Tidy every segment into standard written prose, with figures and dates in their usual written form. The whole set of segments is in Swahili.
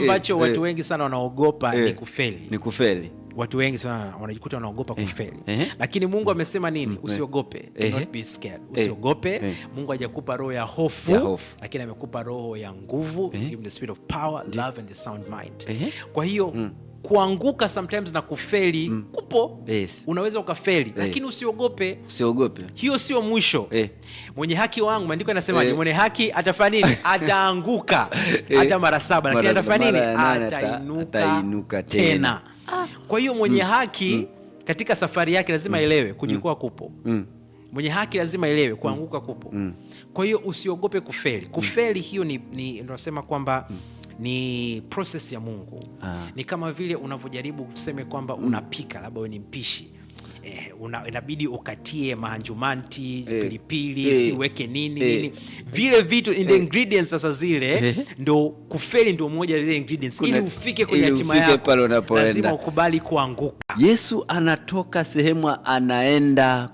Ambacho watu wengi sana wanaogopa ni kufeli. Ni kufeli. Watu wengi sana wanajikuta wanaogopa kufeli, Eh. lakini Mungu amesema nini? Usiogope, do not be scared. Usiogope. Mungu hajakupa roho ya hofu, Ya hofu. lakini amekupa roho ya nguvu. He's given the spirit of power, love and the sound mind. Kwa hiyo kuanguka sometimes na kufeli kupo. Unaweza ukafeli, lakini usiogope. Usiogope. Hiyo sio mwisho. Mwenye haki wangu, maandiko yanasemaje? Mwenye haki atafanya nini? Ataanguka hata mara saba, lakini atafanya nini? Mara ya nane Atainuka, atainuka tena. tena. Kwa hiyo mwenye haki katika safari yake lazima aelewe kujikwaa kupo. Mwenye haki lazima aelewe kuanguka kupo. Kwa hiyo usiogope kufeli. Kufeli hiyo ni nasema kwamba ni process ya Mungu. Ni kama vile unavyojaribu, tuseme kwamba unapika, labda wewe ni mpishi, inabidi ukatie mahanjumanti, pilipili, sijui uweke nini, nini, vile vitu in the ingredients. Sasa zile ndo kufeli, ndo moja ya zile ingredients ili ufike kwenye ili hatima ufike yako, pale unapoenda. lazima ukubali kuanguka. Yesu anatoka sehemu anaenda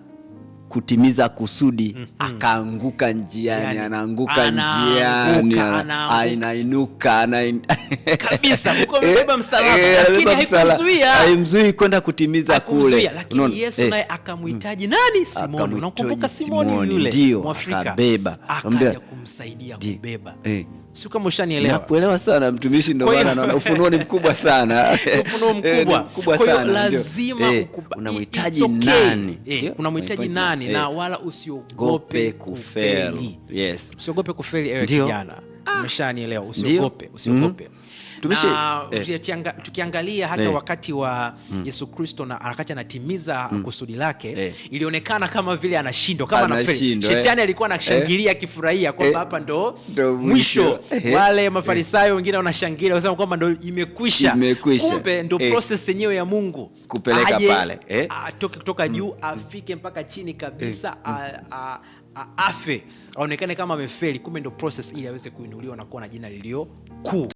kutimiza kusudi, akaanguka njiani. Yani, anaanguka anaanguka, njiani, anaanguka. anainuka Kabisa, huko amebeba msalaba, lakini amebeba msalaba. haikumzuia. Haimzuii kwenda kutimiza Hakumzuia, kule. lakini Unaona? Yesu naye akamhitaji nani? Simoni. Akamhitaji Unakumbuka Simoni Simoni, yule ndio, Mwafrika? akabeba. Akaja kumsaidia kubeba. Sio kama ushanielewa? Nakuelewa sana, mtumishi, ndio Kwa maana hiyo- naona ufunuo ni mkubwa sana. Ufunuo Ni mkubwa. mkubwa Kwa hiyo sana, ndio. lazima Unamhitaji it's okay. nani? Ndio, Unamhitaji nani na wala usiogope Gope kufeli. kufeli. Usiogope kufeli, ewe kijana. Umeshanielewa? Usiogope, usiogope. Tumishi, Na tukiangalia hata wakati wa Yesu Kristo na wakati anatimiza kusudi lake, ilionekana kama vile anashindwa, kama anafeli. Anashindwa, eh. Shetani alikuwa anashangilia akifurahia kwamba hapa ndo Ndo mwisho. mwisho. Wale Mafarisayo wengine wanashangilia wanasema kwamba ndo imekwisha. Imekwisha. Kumbe ndo process yenyewe ya Mungu Kupeleka aje, pale, eh. atoke kutoka juu afike mpaka chini kabisa, afe, aonekane kama amefeli, kumbe ndo process ili aweze kuinuliwa na kuwa na jina lilio kuu.